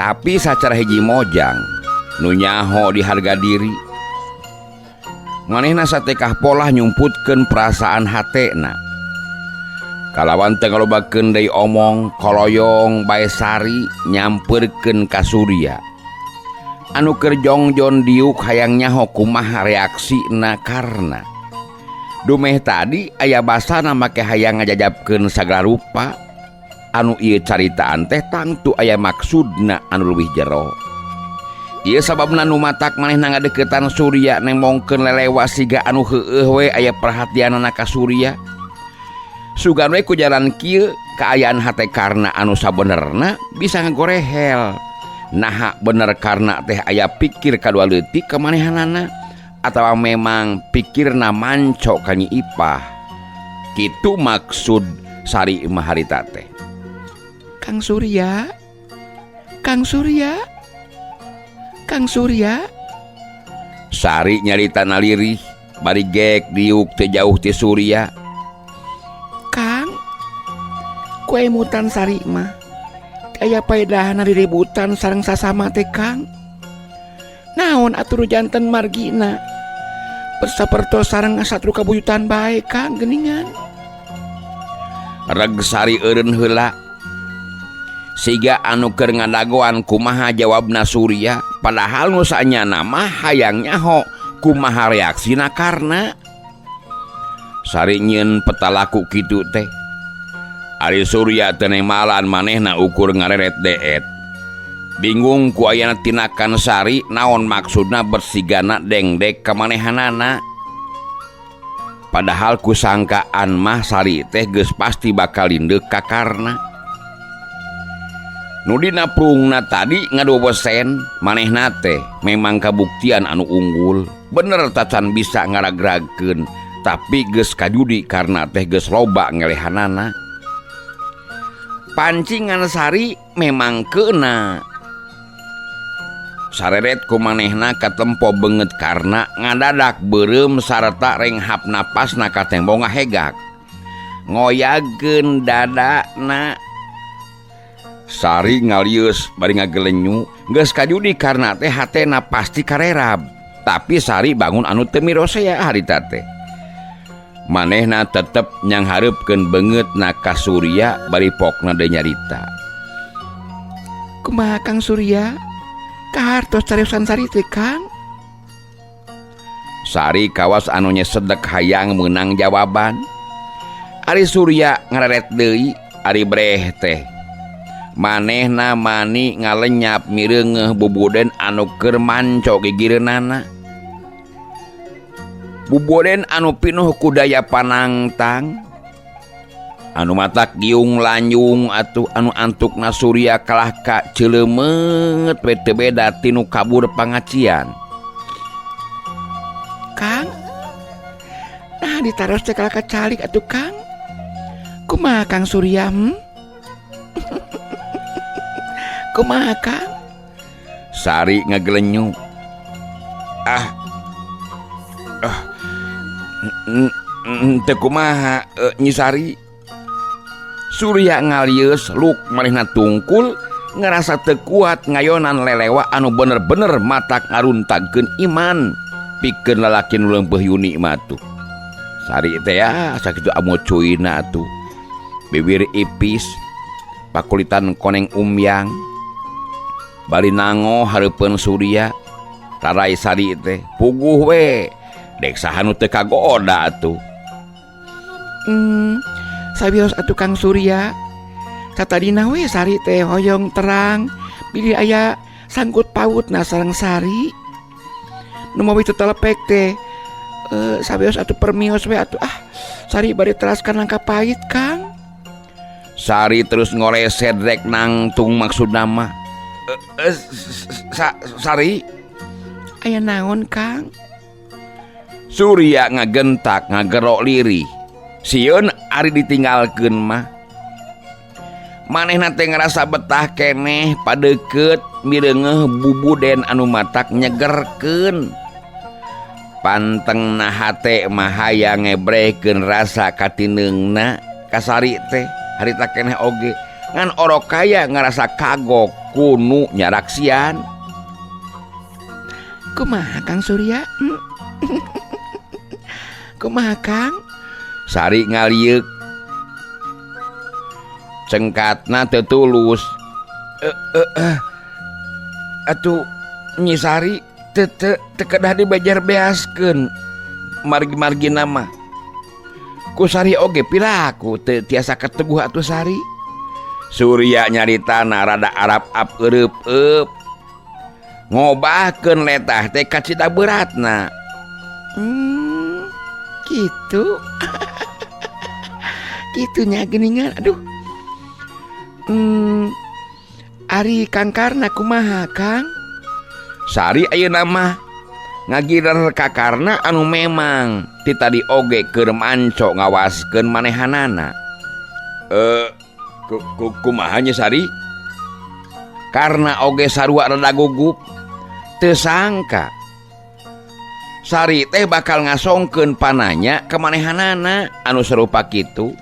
Tapi sacara hiji mojang nu nyaho di harga diri. Manehna satekah polah nyumputkeun perasaan hatena. Kalawan teu ngalobakeun deui omong koloyong bae Sari nyampeurkeun ka Surya. Anu keur jongjon diuk hayang nyaho kumaha reaksina Karna. Dumeh tadi aya basana make hayang ngajajabkeun sagala rupa. Anu ieu caritaan teh tangtu aya maksudna anu leuwih jero. Ieu sababna nu matak manehna ngadeukeutan Surya nembongkeun lelewa siga anu heueuh we aya perhatianana ka Surya. Sugan we ku jalan kieu kaayaan hate Karna anu sabenerna bisa ngagorehel. Naha bener Karna teh aya pikir kadua leutik ka manehanana atawa memang pikirna manco ka Nyi Ipah. Kitu maksud Sari mah harita teh. Kang Surya, Kang Surya, Kang Surya. Sari nyarita nalirih bari gek diuk teu jauh ti Surya. Kang, ku emutan Sari mah aya paedahna diributan sareng sasama teh Kang. Naon atuh nu janten margina? Bersapertos sareng satru kabuyutan bae Kang geuningan. Reg Sari eureun heula. Siga anu keur ngadagoan kumaha jawabna Surya, padahal nu saenyana mah hayang nyaho kumaha reaksina Karna. Sari nyieun petalaku kitu teh. Ari Surya teu nemalan manehna ukur ngareret deet. Bingung ku ayana tinakan Sari naon maksudna bersigana dengdek ka manehanana. Padahal kusangkaan mah Sari teh geus pasti bakal lindeuk ka Karna. Nu dina prungna tadi ngaduwesen manehna teh memang kabuktian anu unggul. Bener tacan bisa ngaragragkeun, tapi geus kajudi Karna teh geus loba ngelehanana. Pancingan Sari memang keuna. Sareret ku manehna katempo beungeut Karna ngadadak beureum sarta renghap napasna katempo ngahegak. Ngoyagkeun dadana. Sari ngalieus bari ngagelenyu, geus kajudi Karna teh hatena pasti karerab. Tapi Sari bangun anu teu mirosea harita teh. Manehna tetep nyanghareupkeun beungeutna ka Surya bari pokna deui nyarita. Kumaha Kang Surya? Kahartos cariosan Sari teh Kang? Sari kawas anu nyesedek hayang meunang jawaban. Ari Surya ngareret deui, ari breh teh. Manehna mani ngalenyap mireungeuh bubuden anu keur manco gigireunana. Bubuden anu pinuh ku daya panangtang. Anu matak giung lanjung atuh anu antukna Surya kalah ka ceulemeut we teu beda tinu kabur pangacian. Kang, nah ditaros teh kalah ka calik atuh Kang. Kumaha Kang Surya? Kumaha Kang? Sari ngagelenyu. Ah. Ah. Teu kumaha Nyi Sari? Surya ngalieus luk manehna tungkul ngerasa teu kuat ngayonan lelewa anu bener-bener matak ngaruntagkeun iman pikeun lalaki nu leumpeuh yuni mah tuh. Sari teh ya sakitu amo cuina atuh. Bibir ipis, pakulitan koneng umyang. Bari nango hareupeun Surya, tarai Sari teh puguh we. Dek saha nu teu kagoda atuh. Sawios atuh Kang Surya. Satadina we Sari teh hoyong terang bilih aya sangkut pautna sareng Sari. Nu mawi teu telepek teh sawios atuh permios we atuh ah. Sari bade teraskan langkah pahit Kang. Sari terus ngoreset rek nangtung maksudna mah. Sari aya naon Kang? Surya ngagentak ngagerok lirih. Sieun ari ditinggalkeun mah. Manehna teh ngarasa betah keneh padeukeut mireungeuh bubuden anu matak nyegerkeun. Pantengna hate mah hayang ngebrehkeun rasa katineungna ka Sari teh harita keneh oge. Ngan orok kaya ngarasa kagok ku nu nyaraksian. Kumaha Kang Surya? Kumaha Kang? Sari ngalieuk. Cengkatna teu tulus. Atuh Nyi Sari teu teu teu kedah dibejer beaskeun margi-margi mah. Ku Sari oge piraku teu tiasa keteguh atuh Sari. Surya nyaritana rada arap-ap eureupeup. Ngobahkeun letah teh kacida beratna. Gitu. Kitunya geuningan aduh. Ari Kang Karna kumaha Kang? Sari ayeuna mah ngagirer ka Karna anu memang ti tadi oge keur manco ngawaskeun manehanana. Kumaha nya Sari? Karna oge sarua rada gugup. Teu sangka Sari teh bakal ngasongkeun pananya ka manehanana anu sarupa kitu.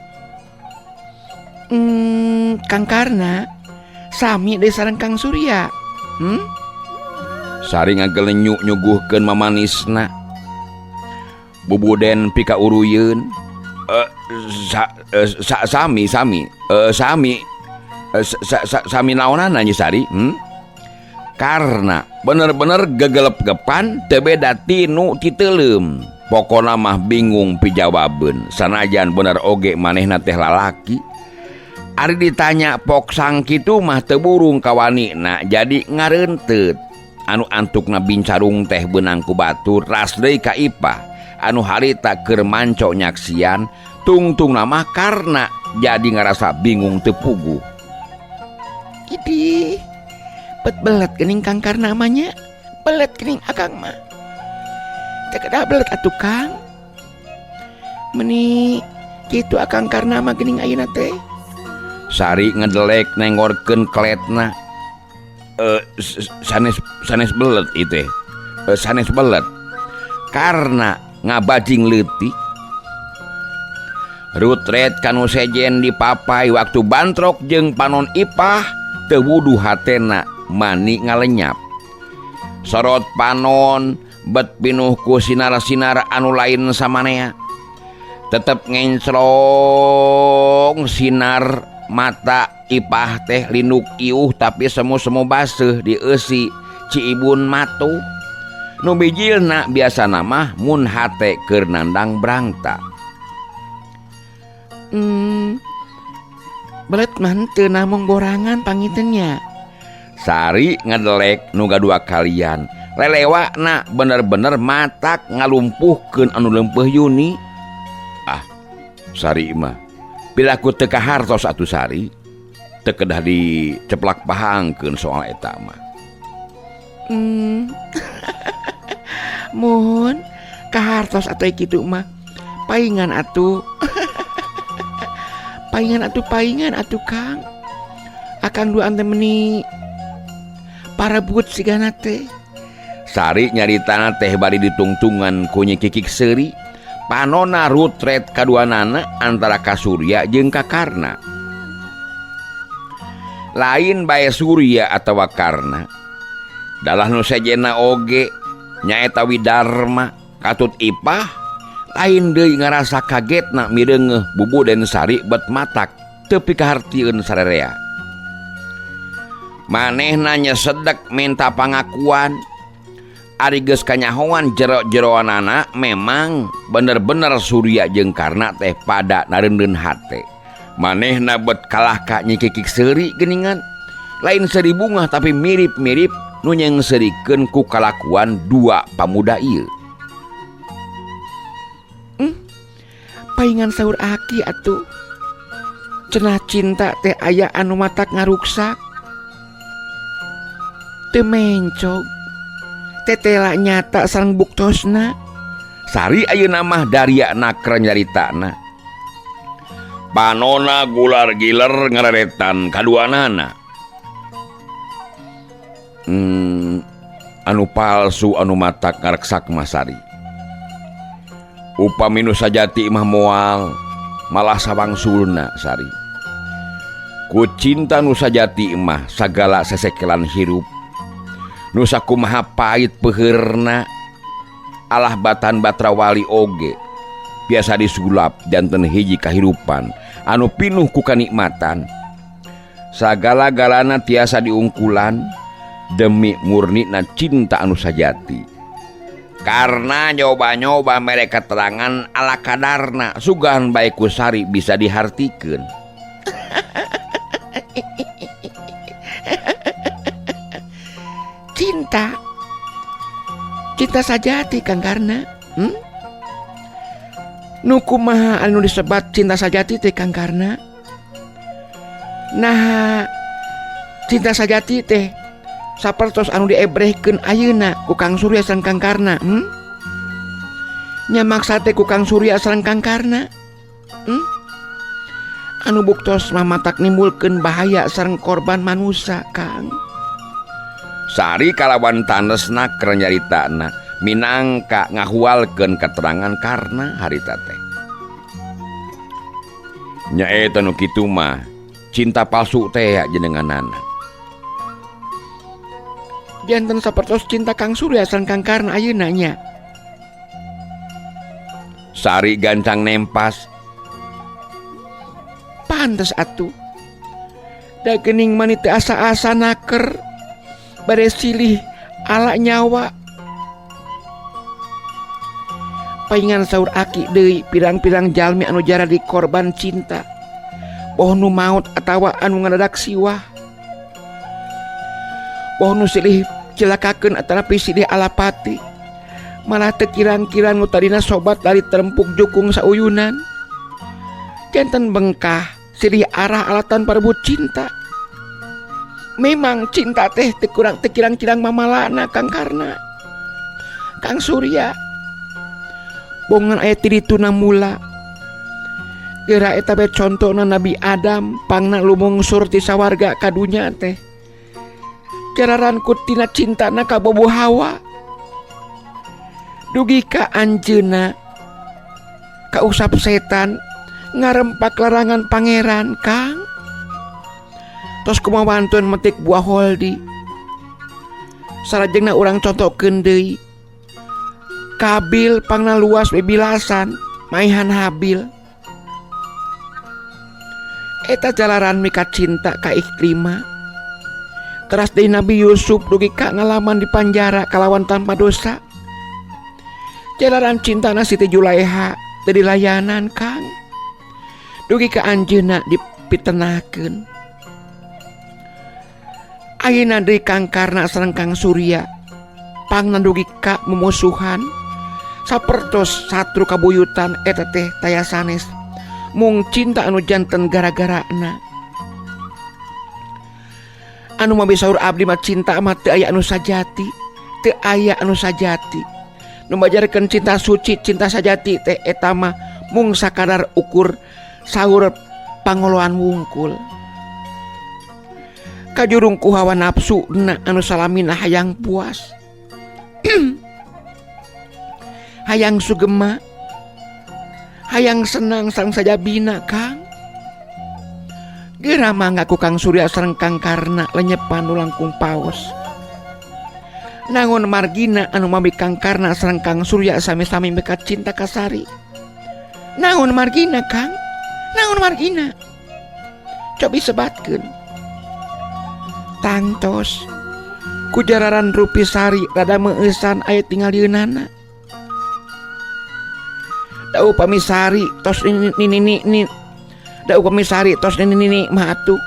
Kang Karna sami deui sareng Kang Surya. Sari ngagelenyu nyuguhkeun mamanisna. Bubuden pika uruyeun. Sami sami sami sami naonana Nyi Sari? Karena bener-bener gegelep-gepan teu beda tinu titeuleum. Pokona mah bingung pijawabeun. Sanajan bener oge manehna teh lalaki. Ari ditanya poksang kitu mah teu burung kawanina jadi ngareunteut. Anu antukna bincarung teh beunang ku batur ras deui ka Ipah. Anu harita keur manco nyaksian tungtungna mah Karna jadi ngarasa bingung teu puguh. Idih, bet belet geuning Kang Karna mah nya. Belet geuning akang mah. Teu kedah belet atuh Kang. Meni kitu akang Karna mah geuning ayeuna teh. Sari ngedelek nengorkeun keletna. Sanes sanes belet ieu teh. Sanes belet. Karna ngabajing leutik. Rutret kanu sejen dipapai waktu bantrok jeung panon Ipah teu wuduh hatena mani ngalenyap. Sorot panon bet pinuh ku sinar-sinar anu lain samanea. Tetep ngencrong sinar mata Ipah teh linduk iuh tapi semu-semu baseuh dieusi Ciibun matuh. Nu bijilna biasana mah mun hate keur nandang brangta. Belet mah henteu namung borangan pangitennya. Sari ngedelek nu gadua kalian. Lelewakna bener-bener matak ngalumpuhkeun anu leumpeuh Yuni. Ah, Sari mah pilaku teu kahartos atuh Sari. Teu kedah diceplak pahangkeun soal eta mah. Muhun kahartos atuh kitu mah. Paingan atuh. Paingan atuh paingan atuh Kang. Akang duaan teh meni parebut sigana teh. Sari nyaritana teh bari ditungtungan ku Nyi Kikik seuri. Panona rutret kaduanana antara ka Surya jeung ka Karna. Lain bae Surya atawa Karna. Dalah nu sejenna oge nyaeta Widarma katut Ipah lain deui ngarasa kagetna mireungeuh bubuden Sari bet matak teu pikahartieun sarerea. Manehna nyesedek minta pangakuan. Ari geus kanyahoan jero-jeroanana memang bener-bener Surya jeung Karna teh pada nareundeun hate. Manehna bet kalah ka Nyi Kikik seuri geuningan. Lain seuri bungah tapi mirip-mirip nu nyeungseurikeun ku kalakuan dua pamuda ieu. Paingan saur aki atuh. Cenah cinta teh aya anu matak ngaruksak. Teu mencog. Tetela nyata sareng buktosna. Sari ayeuna mah daria naker nyaritana. Panona gular giler ngareretan kaduanana. Anu palsu anu matak ngareksak mah Sari. Upami nu sajati mah moal malah sawangsulna Sari. Ku cinta nu sajati mah sagala sesekelan hirup nu sakumaha pait peheurna alah batan batra wali oge biasa disulap janten hiji kahirupan anu pinuh ku kanikmatan. Sagala-galana tiasa diungkulan demi murnina cinta anu sajati. Karena nyoba-nyoba mere keterangan ala kadarna sugan bae ku Sari bisa dihartikeun. Cinta, cinta sajati Kang Karna. Nu kumaha anu disebat cinta sajati teh Kang Karna? Nah, cinta sajati teh sapertos anu diebrehkeun ayeuna ku Kang Surya sareng Kang Karna. Nya maksa teh ku Kang Surya sareng Kang Karna. Anu buktos mah matak nimbulkeun bahaya sareng korban manusa Kang. Sari kalawan tanesna keur nyaritana minangka ngahualkeun keterangan Karna harita teh. Nya eta nu kitu mah cinta palsu teh jenenganana. Janten sapertos cinta Kang Surya sareng Kang Karna ayeuna nya. Sari gancang nempas. Pantes atuh. Da geuning mani teu asa-asa naker bade silih ala nyawa. Paingan saur aki deui pirang-pirang jalmi anu jara di korban cinta. Boh nu maut atawa anu ngadadak siwah. Boh nu silih cilakakeun atanapi silih alapati. Malah teu kirang-kirang nu tadina sobat lari terempuk jukung sauyunan. Janten bengkah silih arah alatan parebut cinta. Memang cinta teh teu kurang teu kirang-kirang mamalana Kang Karna. Kang Surya. Bongan aya ti dituna mula. Geura eta bae contona Nabi Adam pangna lumungsur ti sawarga ka dunya teh. Jararan ku tina cintana ka bobo Hawa. Dugi ka anjeunna kausap setan ngarempak larangan pangeran Kang. Tos kumaha wantun metik buah holdi. Salajengna urang contohkeun deui. Kabil pangna luas bebilasan maihan Habil. Eta jalaran mika cinta ka Iklima. Teras deui Nabi Yusuf dugi ka ngalaman di panjara kalawan tanpa dosa. Jalaran cintana Siti Julaiha teu dilayanan Kang. Dugi ka anjeunna dipitenakeun. Ayeuna deui Kang Karna sareng Kang Surya pangna dugi ka mumusuhan sapertos satru kabuyutan eta teh taya sanes mung cinta anu janten gara-garana. Anu mah saur abdi mah cinta mah teu aya anu sajati, teu aya anu sajati. Nu majarkeun cinta suci, cinta sajati teh eta mah mung sakadar ukur saur pangoloan wungkul. Kajurung ku hawa nafsu na anu salamina hayang puas. Hayang sugema, hayang senang sareng sajabina Kang. Geura mangga ku Kang Surya sareng Kang Karna lenyepan nu langkung paos. Nangon margina anu mawi Kang Karna sareng Kang Surya sami-sami meka cinta ka Sari. Naon margina Kang? Naon margina? Cobi sebatkeun. Tangtos kujararan rupi Sari rada meueusan aya tinggal dieunana. Da upami Sari tos nini ni da upami Sari tos nini nini mah atuh.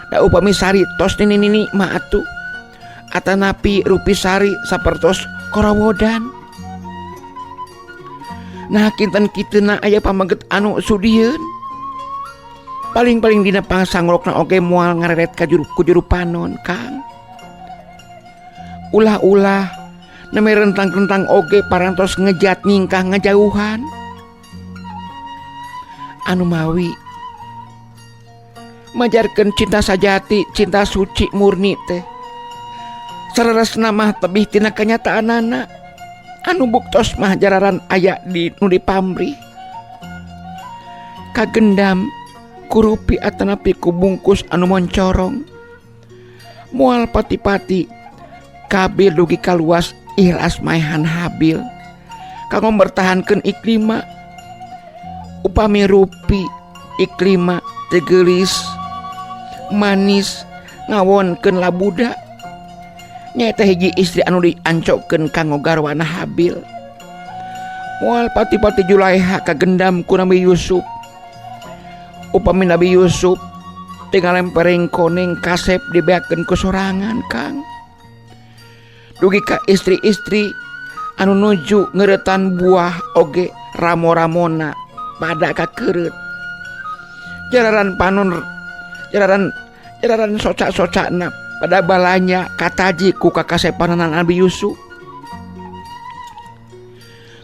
Da upami Sari tos nini nini mah atuh. Atanapi rupi Sari sapertos korowodan. Nah kinten kiteuna aya pameget anu sudieun. Paling-paling dina pangsangrokna oge moal ngareret ka juru ku juru panon Kang. Ulah-ulah neme rentang-rentang oge parantos ngejat nyingkah ngajauhan. Anu mawi majarkeun cinta sajati, cinta suci murni teh. Saleresna mah tebih tina kanyataanana. Anu buktos mah jararan aya di nu dipamrih. Kagendam Ku rupi atanapi ku bungkus anu moncorong. Moal pati-pati Kabil dugi kaluas ikhlas maehan Habil kanggo mertahankeun Iklima. Upami rupi Iklima teu geulis manis ngawonkeun labuda nyaeta hiji istri anu diancokkeun kanggo garwana Habil. Moal pati-pati Julaiha kagendam ku Nabi Yusuf. Upami Nabi Yusuf teu ngalempereng koneng kasep dibeakeun ku sorangan Kang. Dugi ka istri-istri anu nuju ngeuretan buah oge ramo-ramona pada kakeureut. Jararan panon jararan jararan soca-socana pada balanya kataji ku kakasepanan Nabi Yusuf.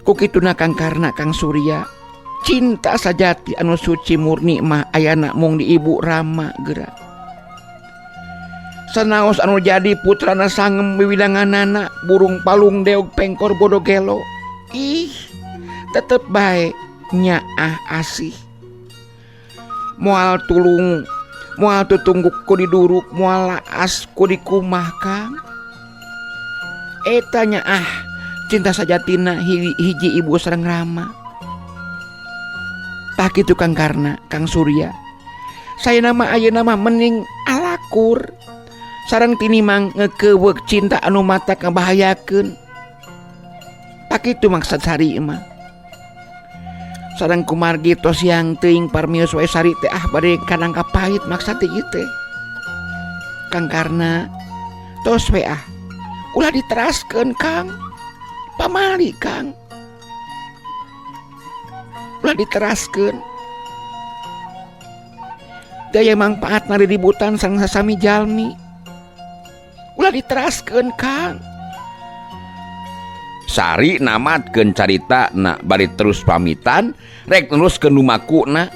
Ku kituna Kang Karna, Kang Surya, cinta sajati anu suci murni mah ayana mung di ibu Rama geura. Sanaos anu jadi putrana sangem wiwidanganana burung palung deog pengkor bodo gelo. Ih, tetep bae nyaah asih. Moal tulung, moal tutungguk ku diduruk, moal laas ku dikumah Kang. Eta nyaah cinta sajatina hiji ibu sareng Rama. Tah kitu Kang Karna, Kang Surya. Saya nama ayeuna mah mending alakur. Sareng tinimang ngekeuweuk cinta anu matak ngabahayakeun. Tah kitu maksud Sari mah. Sareng kumargi tos siang teuing parmius wae Sari teh ah bade kadang kapait maksud teh ieu teh. Kang Karna tos we ah. Ulah diteraskeun Kang. Pamali Kang. Ulah diteraskeun. Daya mangpaat ributan sareng sasami jalmi. Ulah diteraskeun Kang. Sari namatkeun carita na bari terus pamitan rek neruskeun lumakuna.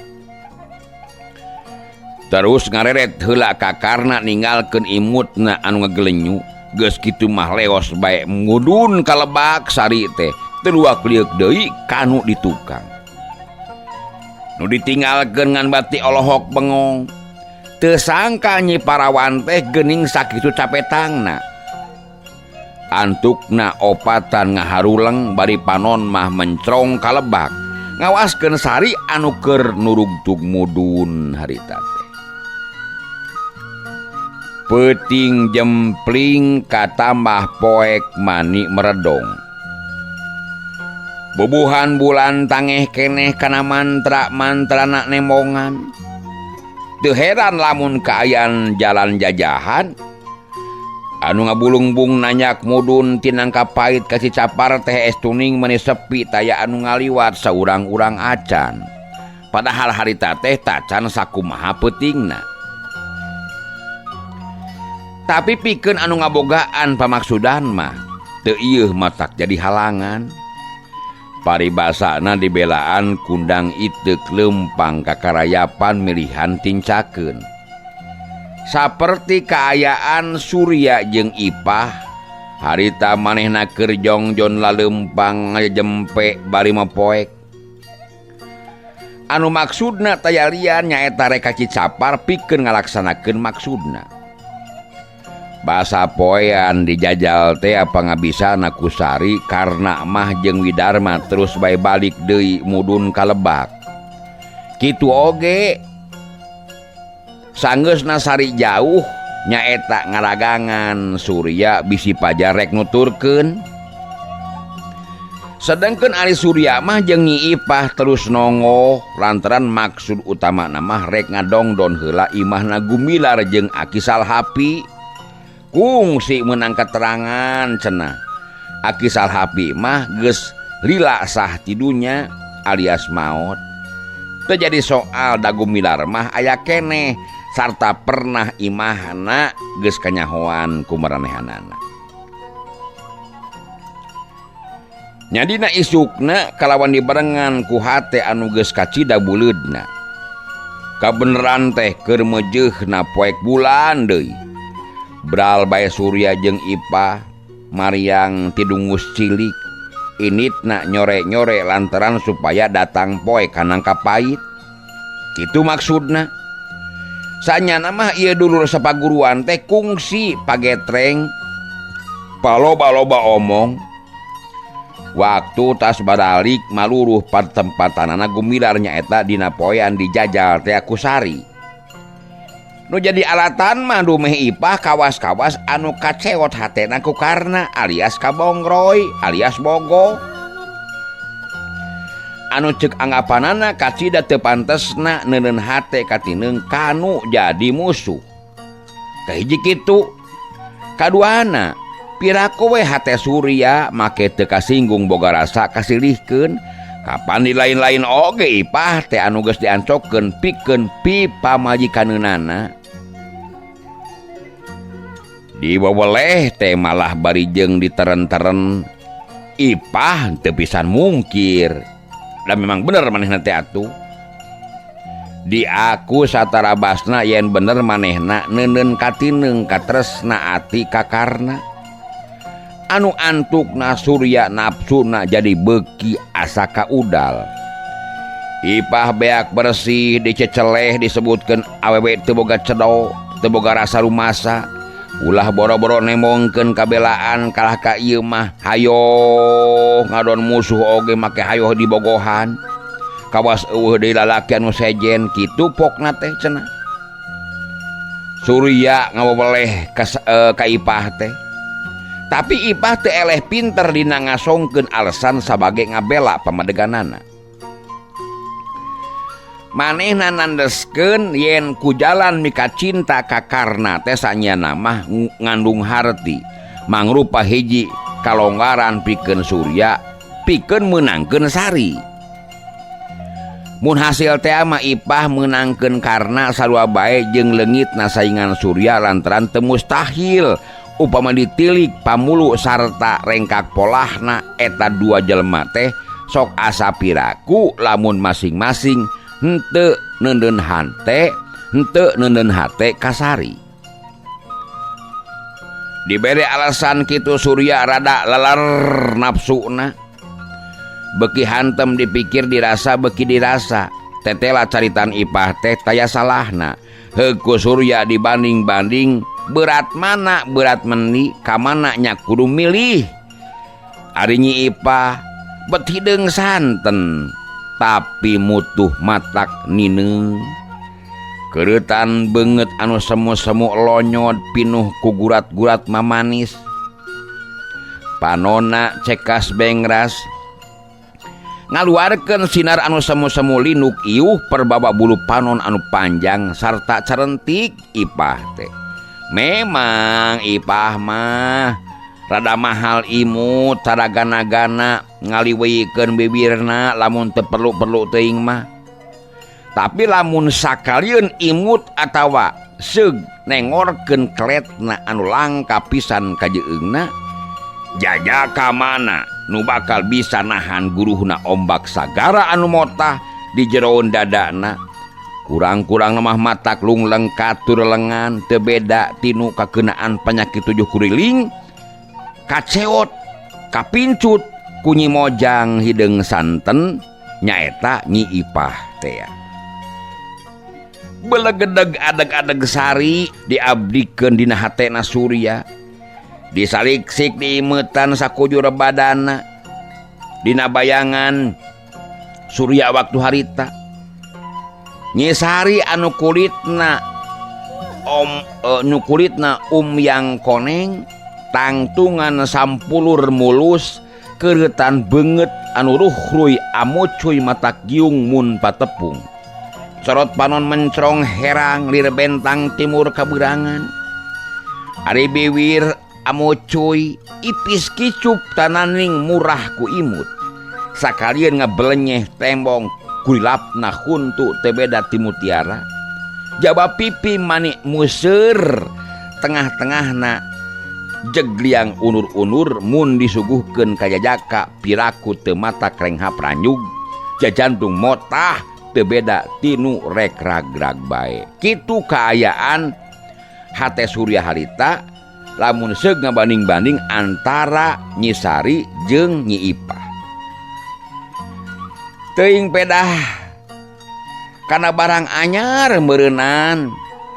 Terus ngareret heula ka Karna ninggalkeun imutna anu ngagelenyu. Geus kitu mah leos bae mudun ka lebak Sari teh teu luak lieuk deui kanu di tukang. Nu ditinggalkeun ngan bati olohok bengong. Teu sangka Nyi Parawan teh geuning sakitu capetangna. Antukna opatan ngaharuleng bari panon mah mencrong ka lebak. Ngawaskeun Sari anu keur nurugtug mudun harita teh. Peuting jempling katambah poek mani meredong. Bubuhan bulan tangeh keneh kana mantra-mantrana nembongan. Teu heran lamun kaayaan jalan jajahan anu ngabulungbung nanyak mudun tinangka pait ka Cicapar teh estuning meni sepi taya anu ngaliwat saurang-urang acan. Padahal harita teh tacan sakumaha peutingna. Tapi pikeun anu ngabogaan pamaksudan mah teu ieuh matak jadi halangan. Paribasana dibelaan kundang iteuk leumpang kakarayapan milihan tincakeun. Saperti kaayaan Surya jeung Ipah harita manehna keur jongjon laleumpang ngajempe bari mapoek. Anu maksudna taya lian nyaeta rek ka Cicapar pikeun ngalaksanakeun maksudna. Basa poean dijajal teh pangabisana ku Sari karena mah jeung Widarma terus bae balik deui mudun ka lebak. Kitu oge sanggeusna Sari jauh nyaeta ngaragangan Surya bisi pajar rek nuturkeun. Sedengkeun ari Surya mah jeung Nyi Ipah terus nongoh lantaran maksud utamana mah rek ngadongdon heula imahna Gumilar jeung Aki Salhapi. Kungsi menang keterangan cenah. Aki Salhapi mah geus lila sah tidunya alias maot. Teu jadi soal da Gumilar mah aya keneh sarta pernah imahna geus kanyahoan ku maranehanana. Nyadina isukna kalawan dibarengan ku hate anu geus kacida buleudna. Kabeneran teh keur meujeuhna poek bulan deui. Bral bae Surya jeung Ipah mariang tidungus cilik. Initna nyore-nyore lantaran supaya datang poe kanang kapait. Kitu maksudna. Sanyana mah ieu dulur sapaguruan teh kungsi pagetreng paloba-loba omong. Waktu tas baralik maluruh patempatanana gumilar nyaeta dina poean dijajal teh ku Sari. Nu jadi alatan mah dumeh Ipah kawas-kawas anu kaceot hatena ku Karna alias kabongroy alias bogo. Anu ceuk anggapanana kacida teu pantesna neuneun hate katineung kanu jadi musuh. Kahiji kitu, kaduana piraku we hate Surya make teu kasinggung boga rasa kasilihkeun kapan di lain-lain oge Ipah teh anu geus diancokeun pikeun pi pamajikaneunana. Diweweleh teh malah bari jeung diteren-teren Ipah teu pisan mungkir. Da memang bener manehna teh atuh. Diaku satarabasna yen bener manehna neuneun katineung katresna ati ka Karna. Anu antukna Surya nafsuna jadi beuki asa kaudal. Ipah beak bersih diceceleh disebutkeun awewe teu boga cedo, teu boga rasa rumasa. Ulah boro-boro nemongkeun kabelaan kalah ka ieu mah hayoh ngadon musuh oge make hayoh dibogohan. Kawas eueuh deui lalaki anu sejen kitu pokna teh cenah. Surya ngaweweleh ka Ipah teh. Tapi Ipah teu eleh pinter dina ngasongkeun alasan sabage ngabela pamadeganana. Manehna nandeskeun yen ku jalan mika cinta ka Karna teh sanyana mah ngandung harti, mangrupa hiji kalonggaran pikeun Surya pikeun meunangkeun Sari. Mun hasil teh mah Ipah meunangkeun Karna sarua bae jeung leungitna saingan Surya lantaran teu mustahil upama ditilik pamulu sarta rengkak polahna eta dua jelema teh sok asa piraku lamun masing-masing henteu neuneun hate, henteu neuneun hate ka Sari. Dibere alasan kitu Surya rada leler nafsuna. Beki hantem dipikir dirasa beki dirasa. Tetela caritan Ipah teh taya salahna. Heuk ku Surya dibanding-banding berat mana berat mendi ka mana nya kudu milih. Ari Nyi Ipah bet hideung santen tapi mutuh matak nineung. Keureutan beungeut anu semu-semu lonyot pinuh ku gurat-gurat mamanis. Panona cekas bengras ngaluarkeun sinar anu semu-semu linuk iuh perbawa bulu panon anu panjang sarta carentik Ipah teh. Memang Ipah mah rada mahal imut taragana-gana ngaliweuikeun bibirna lamun teu perlu-perlu teuing mah. Tapi lamun sakalieun imut atawa seug nengorkeun keletna anu langka pisan kajeungna, jajaka mana nu bakal bisa nahan guruhna ombak sagara anu motah di jeroan dadana. Kurang-kurang mah matak lungleng katur lengan teu beda tinu kakenaan penyakit tujuh kuriling kaceot kapincut kunyi mojang hideung santen nyaeta Nyi Ipah teh. Belegedeg adeg-adeg Sari diabdikeun dina hatena Surya. Disaliksik diimetan sakujur badana dina bayangan Surya waktu harita. Nyi Sari anu kulitna om nu kulitna yang koneng tangtungan sampulur mulus keureutan beungeut anu ruhruy amucuy matak giung mun patepung. Corot panon mencrong herang lir bentang timur kaberangan. Ari biwir amucuy ipis kicup tananing murah ku imut. Sakalian ngabelenyeh tembong kurilapna huntu teu beda ti mutiara. Jaba pipi manik museur tengah-tengahna jegliang unur-unur mun disuguhkeun ka jajaka piraku teu matak renghap ranyug jajantung motah teu beda tinu rek ragrag bae. Kitu kaayaan hate Surya harita lamun seug ngabanding-banding antara Nyi Sari jeung Nyi Ipah. Teuing pedah kana barang anyar meureunan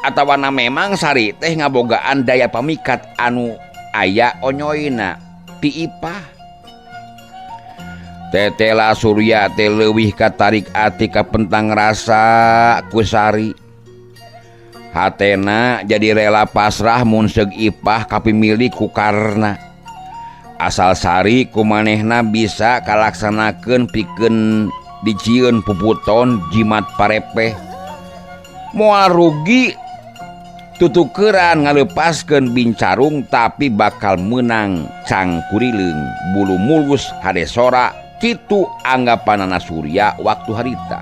Atawana memang Sari teh ngabogaan daya pamikat anu aya onyoyna ti Ipah. Tetela Surya teh leuwih katarik ati kapentang rasa ku Sari. Hatena jadi rela pasrah mun seug Ipah kapimilik ku Karna. Asal Sari ku manehna bisa kalaksanakeun pikeun dijieun puputon jimat parepeh. Moal rugi tutukeran ngalepaskeun bincarung tapi bakal menang cangkurileung bulu mulus hade sora kitu anggapanana Surya waktu harita.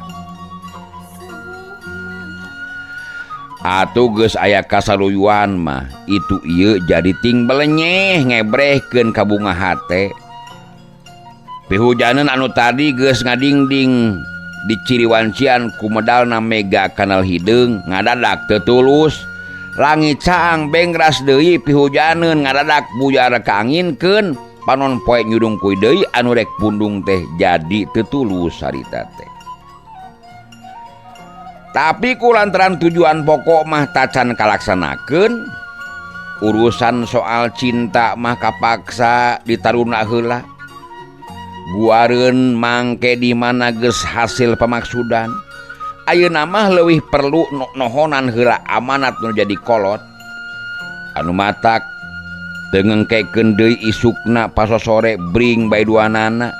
Atuh geus aya kasaluyuan mah itu ieu jadi ting belenyeh ngebrehkeun ka bunga hate. Pihujaneun anu tadi geus ngadingding di ciriwancian ku medalna mega kanal hideung ngadadak teu tulus. Langit caang bengras deui pihujaneun ngadadak buyar kaanginkeun panon poe nyudung kuy deui anu rek pundung teh jadi teu tulus harita teh. Tapi ku lantaran tujuan pokok mah tacan kalaksanakeun, urusan soal cinta mah kapaksa ditaruna heula. Guareun mangke di mana geus hasil pamaksudan. Ayeuna mah leuwih perlu nohonan heula amanat nu jadi kolot. Anu matak teu ngengkekeun deui isukna pasosore bring bae duanana.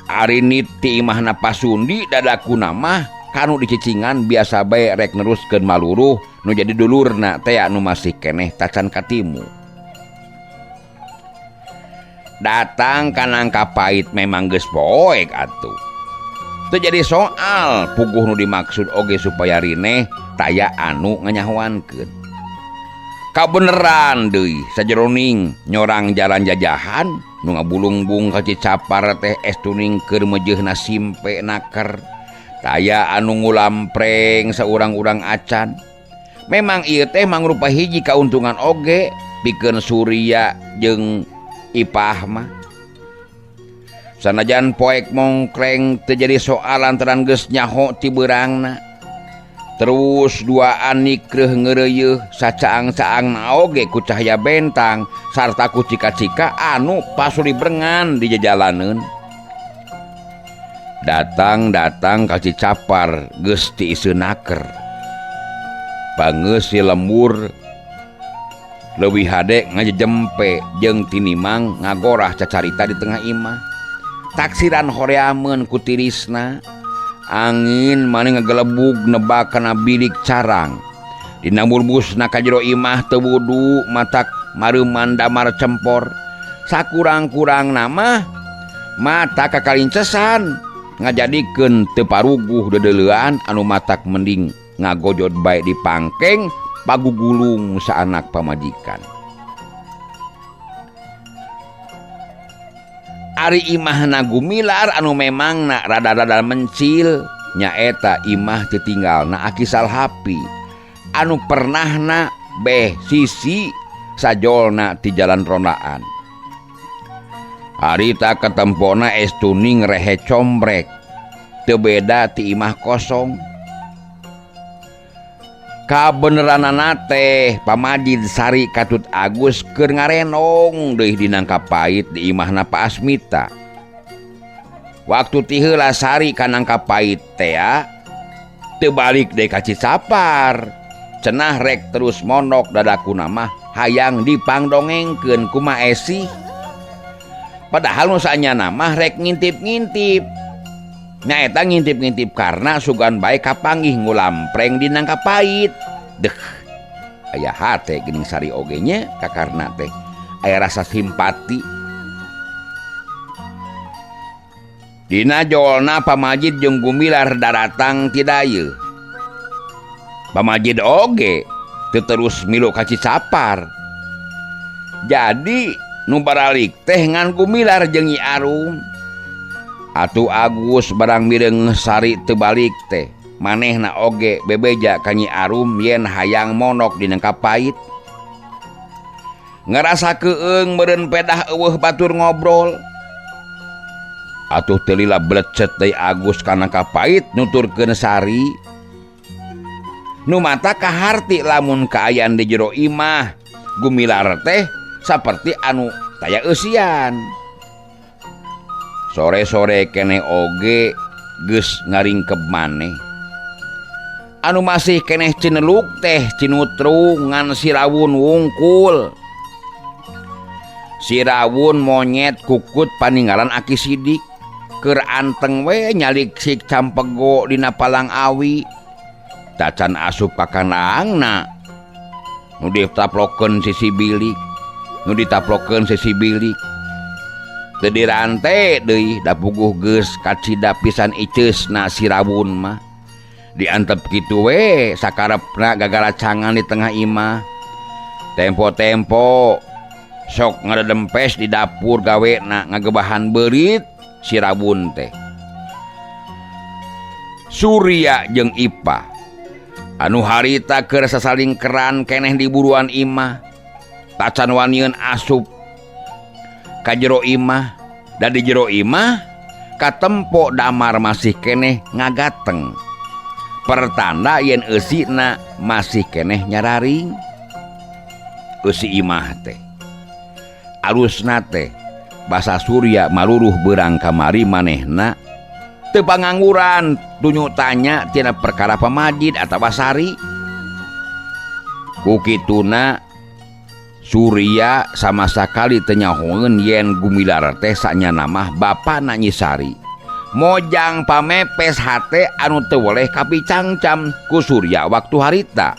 Ari niti imahna Pasundi dadakuna mah kanu dicicingan biasa bae rek neruskeun maluruh nu jadi dulurna teh anu masih keneh tacan katimu. Datang ka nangka pait memang geus poek atuh. Teu jadi soal puguh nu dimaksud oge supaya rineh taya anu nganyahoankeun. Kabeneran deui sajeroning nyorang jalan jajahan nu ngabulungbung ka Cicapar teh estuning keur meujeuhna simpe naker. Taya anu ngulampreng saurang-urang acan. Memang ieu teh mangrupa hiji kauntungan oge pikeun Surya jeung Ipah mah. Sanajan poek mongkleng teu jadi soal lantaran geus nyaho ti beurangna. Terus duaan nikreuh ngeureuyeuh sacaang-caangna oge ku cahaya bentang sarta ku cika-cika anu pasulibrengan di jajalaneun. Datang-datang ka Cicapar geus tiiseun naker. Pangeus si lembur leuwih hade ngajejempe jeung tinimang ngagorah cacarita di tengah imah. Taksiran horeameun ku tirisna, angin maneh ngagelebug nebak kana bilik carang. Dina murbusna ka jero imah teu wudu matak mareuman damar cempor. Sakurang-kurangna mah mata kakalincesan ngajadikeun teu paruguh deudeulean anu matak mending ngagojod bae di pangkeng pagugulung saanak pamajikan. Ari imahna Gumilar anu memangna rada-rada mencil nyaeta imah titinggalna Aki Salhapi anu pernahna beh sisi sajolna ti jalan rondaan. Harita ketempona estuning rehe combrek teu beda ti imah kosong. Kabeneranana teh pamajid Sari katut Agus keur ngarenong deui di nangka pait di imahna Pak Asmita. Waktu ti heula Sari ka nangka pait tea teu balik deui ka Cicapar. Cenah rek terus mondok dadakuna mah hayang dipangdongengkeun kumaha esih. Padahal nu saanyana mah rek ngintip-ngintip. Nyaeta ngintip-ngintip karena sugan bae kapanggih ngulampreng di nangka pait. Deh, aya hate geuning Sari oge nya ka Karna teh. Aya rasa simpati. Dina jolna pamajid jeung Gumilar daratang ti dayeuh. Pamajid oge teu terus milu ka Cicapar. Jadi nu baralik teh ngan Gumilar jeung Nyi Arum. Atuh Agus barang mireung Sari teu balik teh manehna oge bebeja ka Nyi Arum yen hayang monok di nangka pait. Ngarasa keung meureun pedah eueuh batur ngobrol. Atuh teu lila blecet deui Agus ka nangka pait nuturkeun Sari. Nu matak kaharti lamun kaayaan di jero imah Gumilar teh saperti anu taya eusian. Sore-sore keneh oge geus ngaringkeb maneh. Anu masih keneh cineluk teh cinutrung ngan sirawun wungkul. Sirawun monyet kukut paninggalan Aki Sidik. Keur anteng we nyaliksik campego dina palang awi. Tacan asup ka kandangna. Nu ditaplokeun sisi bilik, nu ditaplokeun sisi bilik. Teu dirante deui da puguh geus kacida pisan iceusna sirawun mah. Diantep kitu we sakarepna gagaracangan di tengah imah. Tempo-tempo sok ngadedempes di dapur gawena ngagebahan beurit sirawun teh. Surya jeung Ipah anu harita keur sasaling keran keneh di buruan imah. Tacan wanian asup ka jero imah da di jero imah katempo damar masih keneh ngagateng. Pertanda yen eusina masih keneh nyararing. Eusi imah teh alusna teh basa Surya maluruh beurang kamari manehna teu pangangguran tunyu tanya tina perkara pamajid atawa sari. Ku kituna Surya sama sakali teu nyahoeun yen Gumilar teh sanyana mah bapana Nyi Sari. Mojang pamepes hate anu teu weleh kapicangcam ku Surya waktu harita.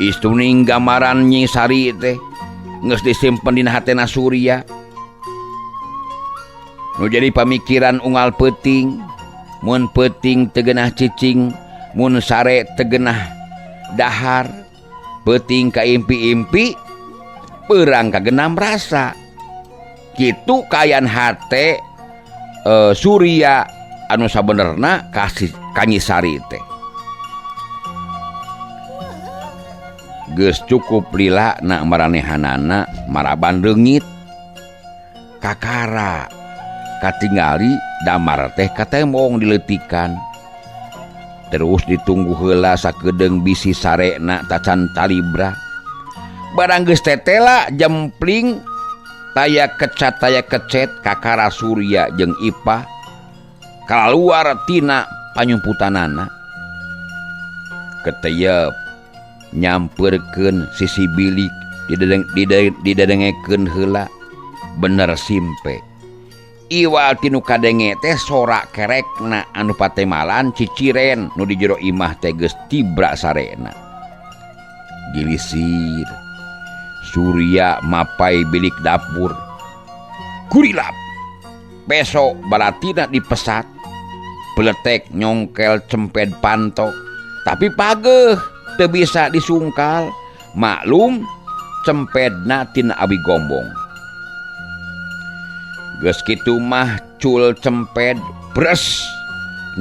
Istuning gambaran Nyi Sari teh geus disimpen dina hatena Surya. Nu jadi pamikiran unggal peuting, mun peuting teu geunah cicing, mun sare teu geunah dahar, peuting kaimpi-impi, beurang kagenam rasa. Kitu kaayaan hate Surya anu sabenerna kasih ka Nyi Sari teh. Geus cukup lila na maranehanana maraban leungit. Kakara katingali damar teh katembong dileutikan. Terus ditunggu heula sakedeung bisi sarena tacan talibra. Barang geus tetela jempling taya kecat taya kecet kakara Surya jeung Ipah kaluar tina panyumputanana. Keteyep nyamperkeun sisi bilik didedengekeun heula bener simpe. Iwal tinu kadenge teh sorak kerekna anu patemalan ciciren nu di jero imah teh geus tibra sarena. Gilisir Surya mapai bilik dapur. Kurilap besok balatina dipesat. Peletek nyongkel cemped panto. Tapi pageuh teu bisa disungkal. Maklum cempedna tina awi gombong. Geus kitu mah cul cemped bres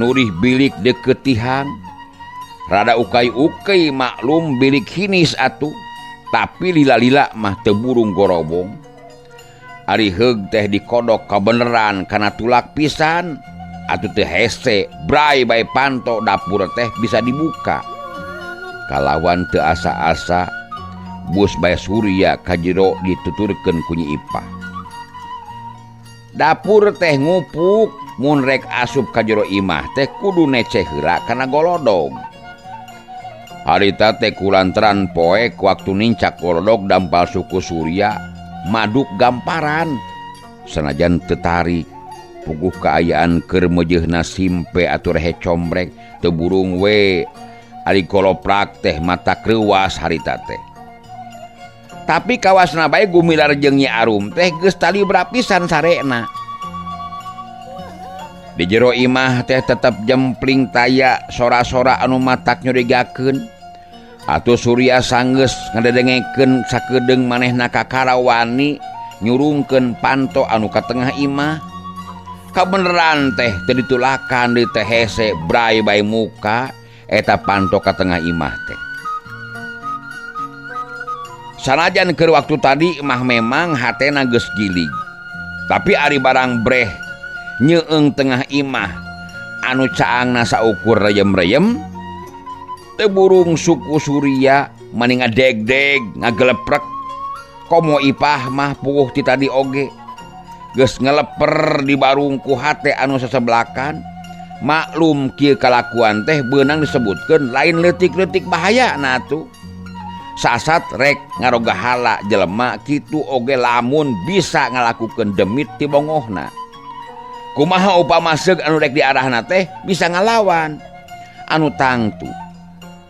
nurih bilik deukeut tihang. Rada ukay-ukay maklum bilik hinis atuh. Tapi lila-lila mah teu burung gorobong. Ari heug teh dikodok kabeneran kana tulak pisan. Atuh teu hese bray bae panto dapur teh bisa dibuka. Kalawan teu asa-asa bus bae Surya ka jero dituturkeun ku Nyi Ipah. Dapur teh ngupuk mun rek asup ka jero imah teh kudu neceh heula kana golodog. Harita teh kulantaran poek waktu nincak golodog dampal suku Surya maduk gamparan. Sanajan teu tarik puguh kaayaan keur meujeuhna simpe atuh rehe combrek teu burung we. Ari koloprak teh mata kreuwas harita teh. Tapi kawasna bae Gumilar jeung Nyi Arum teh geus talibra pisan sarena. Di jero imah teh tetep jempling taya sora-sora anu matak nyurigakeun. Atuh Surya sanggeus ngadedengekeun sakedeung manehna kakarawani nyurungkeun panto anu ka tengah imah. Kabeneran teh teu ditulakan deui teh hese bray bae muka eta panto ka tengah imah teh. Sanajan keur waktu tadi mah memang hatena geus gilig. Tapi ari barang breh nyeung tengah imah anu caangna saukur reyem-reyem Teu burung suku Surya mani ngadegdeg ngageleprek. Komo Ipah mah puguh ti tadi oge. Geus ngeleper di barung ku hate anu sasebelakan. Maklum kieu kalakuan teh beunang disebutkeun lain leutik-leutik bahaya na atuh. Sasat rek ngarogahala jelema kitu oge lamun bisa ngalakukeun demit ti bongohna. Kumaha upama seug anu rek diarahna teh bisa ngalawan. Anu tangtu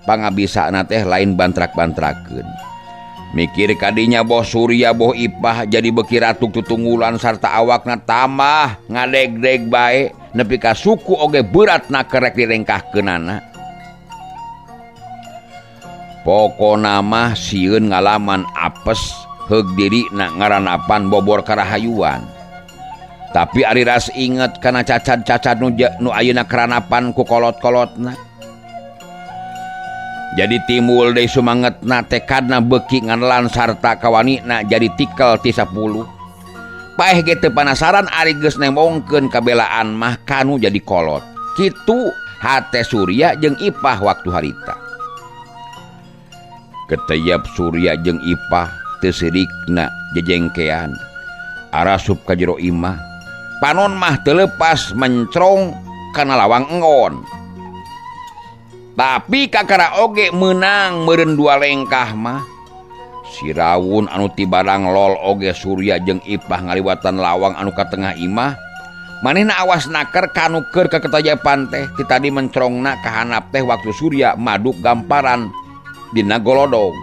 pangabisana teh lain bantrak-bantrakeun. Mikir kadinya boh Surya boh Ipah jadi beuki ratuk tutunggulan sarta awakna tambah ngadegdeg bae nepi ka suku oge beratna kerek direngkahkeunana. Pokona mah sieun ngalaman apes heug dirina ngaranapan bobor karahayuan. Tapi ari ras inget kana cacad-cacad nu ayeuna karanapan ku kolot-kolotna. Jadi timbul deui sumangetna tekadna beuki nganelan sarta kawanina jadi tikel ti 10. Paeh ge teu panasaran ari geus nembongkeun kabelaan mah kanu jadi kolot. Kitu hate Surya jeung Ipah waktu harita. Keteyap Surya jeung Ipah teu sirikna jejengkean. Arasup ka jero imah. Panon mah teu leupas mencrong kana lawang enggon. Tapi kakara oge meunang meureun dua lengkah mah. Si Rawun anu ti barang lol oge Surya jeung Ipah ngaliwatan lawang anu ka tengah imah. Manehna awas naker kanu keur kaketajapan teh ti tadi mencrongna ka handap teh waktu Surya maduk gamparan dina golodog.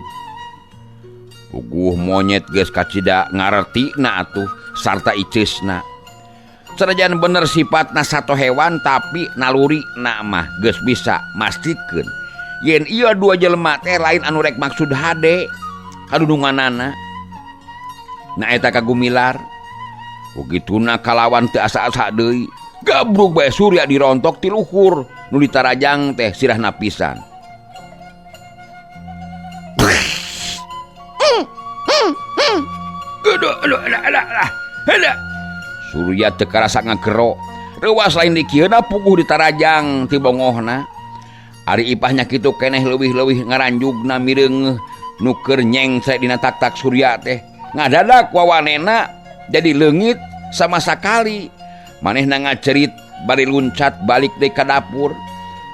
Puguh monyet geus kacida ngarertina atuh sarta iceusna. Sanajan bener sifatna sato hewan tapi naluri na mah geus bisa mastikeun yen ieu dua jelema teh lain anu rek maksud hade kadudunganana. Na eta kagumilar. Begituna kalawan teu asa-asa deui. Gabrug bae Surya dirontok ti luhur nu ditarajang teh sirahna pisan. Aduh, aduh, aduh, aduh, aduh. Surya teu karasa ngagero. Reuwas lain dikieuna puguh ditarajang ti bongohna. Ari Ipahnya kitu keneh leuwih-leuwih ngaranjugna mireungeuh nu keur nyengse dina tak-tak Surya teh. Ngadadak wawanena jadi leungit sama sakali. Manehna ngacerit bari luncat balik deui ka dapur.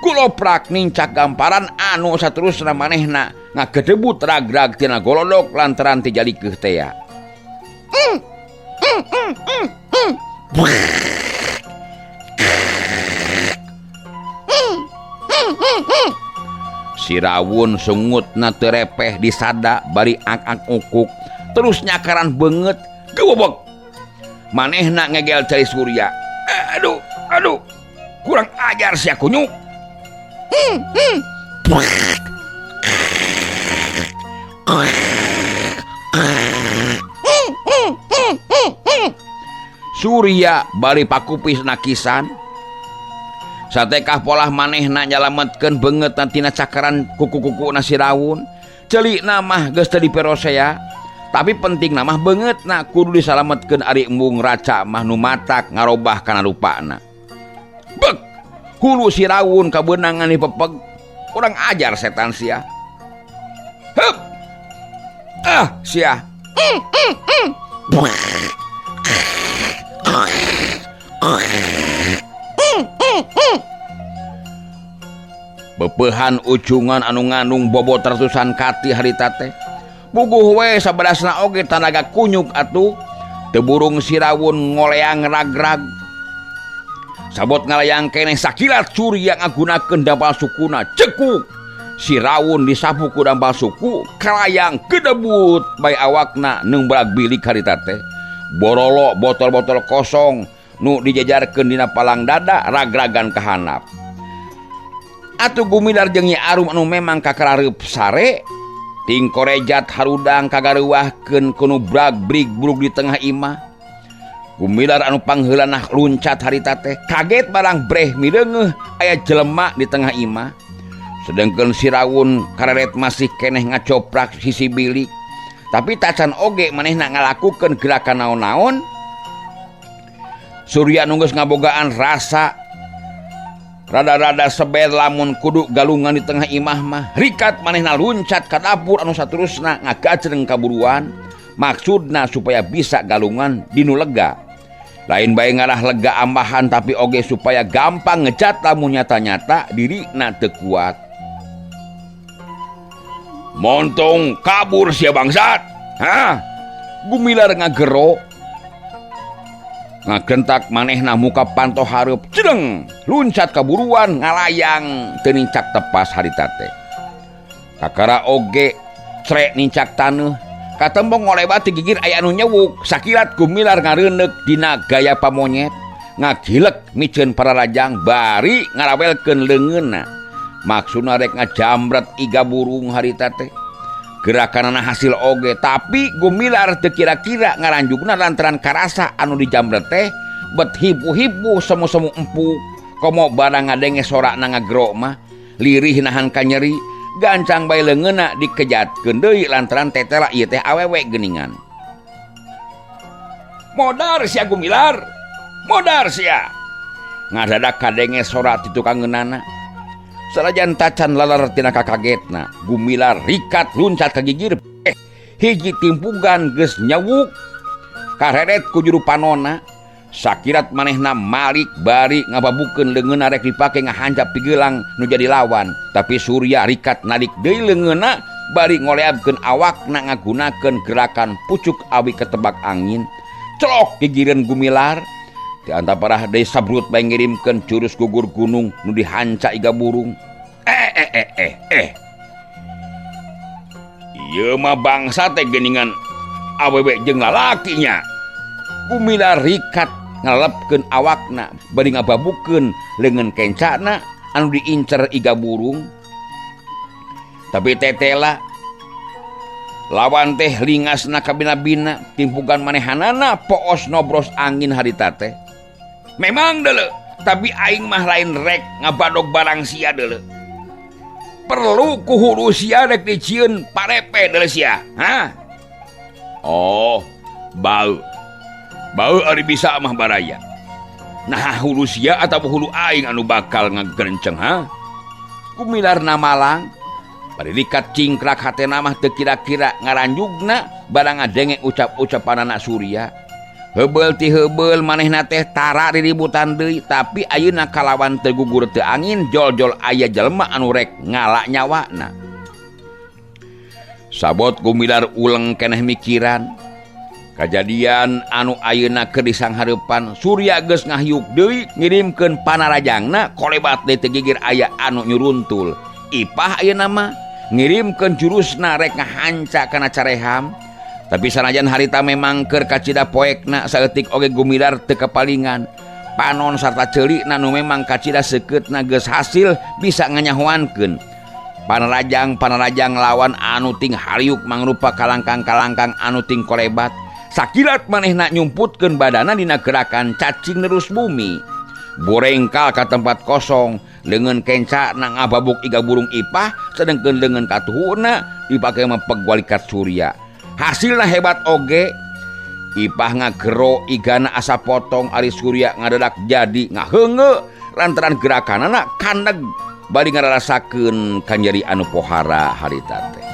Guloprak nincak gamparan anu saterusna manehna ngagedebut rag-rag tina golodok lantaran ti jalikeuh tea. Si Rawun sungutna teu repeh disada bari ak-ak ukuk terus nyakaran beungeut gebobok. Manehna ngegel cari Surya. Aduh, aduh, kurang ajar sia kunyuk. Surya bari pakupis nakisan. Satekah polah manehna nyalametkeun beungeutna tina cakaran kuku-kukuna si Rawun. Celikna mah geus teu diperosea. Tapi pentingna mah beungeutna kudu disalametkeun ari embung raca mah nu matak ngarobah kana rupana. Bek, hulu si Rawun kabeunangan dipepeg. Kurang ajar setan sia. Hup. Ah, sia. Bepeuhan ucungan anu ngandung bobot ratusan kati harita teh. Puguh we sabadasna oge tanaga kunyuk atuh. Teu burung si Rawun ngoleang rag-rag. Sabot ngalayang keneh sakilat Surya ngagunakeun dampal sukuna cekuk. Si Rawun disapu ku dampal suku kalayang kedebut bae awakna neungbrag bilik harita teh. Borolo botol-botol kosong nu dijajarkeun dina palang dada rag-ragan kahanap. Atuh Gumilar jeung Nyi Arum anu memang kakarareup sare tingkorejat harudang kagareuwahkeun ku nu brag-brig brug di tengah imah. Gumilar anu pangheulana luncat harita teh kaget barang breh mireungeuh aya jelema di tengah imah. Sedengkeun si Rawun kareret masih keneh ngacoprak sisi bilik. Tapi tacan oge manehna ngalakukeun gerakan naon-naon. Surya nu geus ngabogaan rasa Rada-rada seber lamun kudu galungan di tengah imah mah. Rikat manehna luncat ka dapur anu saterusna ngagajreng kaburuan. Maksudna supaya bisa galungan di nu lega. Lain bae ngarah lega ambahan tapi oge supaya gampang ngecat lamun nyata-nyata dirina teu kuat. Montong kabur sia bangsat. Hah? Gumilar ngagero. Ngagentak manehna muka panto hareup cedeng luncat kaburuan ngalayang teu nincak tepas harita teh. Kakara oge crek nincak taneuh katembong ngolebat ti gigir aya anu nyewuk sakilat Gumilar ngareundeuk dina gaya pamonyet ngagilek miceun pararajang bari ngarawelkeun leungeunna. Maksudna rek ngajambret iga burung harita teh. Gerakanana hasil oge tapi Gumilar teu kira-kira ngaranjugna lantaran karasa anu dijambret teh bet hipu-hipu semu-semu empuk komo barang ngadenge sorakna ngagero mah lirih nahan kanyeri gancang bae leungeunna dikejatkeun deui lantaran tetela ieu teh awewe geuningan. Modar sia Gumilar, modar sia. Ngadadak kadenge sorak ti tukangeunana. Sanajan tacan lalar tina kakagetna, Gumilar rikat luncat ka gigir, hiji timpugan geus nyewuk kareret ku juru panona. Sakirat manehna malik bari ngababukeun leungeunna rek dipake ngahancap pigelang nu jadi lawan, tapi Surya rikat nalik deui leungeunna bari ngoleabkeun awakna ngagunakeun gerakan pucuk awi ketebak angin. Celok gigireun Gumilar. Di antaparah deui sabrut bae ngirimkeun jurus gugur gunung nu dihanca iga burung. Ieu mah bangsa teh geuningan awewe jeung lalakinya. Gumilar rikat ngalepkeun awakna bari ngababukeun leungeun kencana anu diincer iga burung. Tapi tetela lawan teh lingasna kabina-bina timpugan manehanana poos nobros angin harita teh. Memang deuleu, tapi aing mah lain rek ngabadog barang sia deuleu. Perlu ku hulu sia rek dicieun parepe deuleu sia. Hah? Oh, bau. Bau ari bisa mah baraya. Nah hulu sia atawa hulu aing anu bakal ngagerenceng ha? Gumilar namalang. Bari rikat cingkrak hatena mah teu kira-kira ngaranjugna barang ngadenge ucap-ucapanana Surya. Heubeul ti heubeul manehna teh tara riributan deui, tapi ayeuna kalawan teu gugur teu angin jol-jol aya jelema anu rek ngala nyawana. Sabot Gumilar uleng keneh mikiran. Kajadian anu ayeuna keur disanghareupan Surya geus ngahiuk deui ngirimkeun panarajangna kolebat deui teu gigir aya anu nyuruntul. Ipah ayeuna mah ngirimkeun jurusna rek ngahanca kana careham. Tapi sanajan harita memang keur kacida poekna saeutik oge Gumilar teu kapalingan. Panon sarta ceulikna nu memang kacida seukeutna geus hasil bisa nganyahoankeun. Panarajang-panarajang lawan anu ting hariuk mangrupa kalangkang-kalangkang anu ting kolebat. Sakilat manehna nyumputkeun badana dina gerakan cacing nerus bumi. Borengkal ka tempat kosong, leungeun kencana ngababuk iga burung ipah, sedengkeun leungeun katuhuna dipake mah pegwalikat Surya. Hasilna hebat oge, ipah ngagero igana asa potong ari Surya ngadadak jadi ngaheungeu lantaran gerakanana kandeg bari ngararasakeun kanyeri anu pohara harita teh.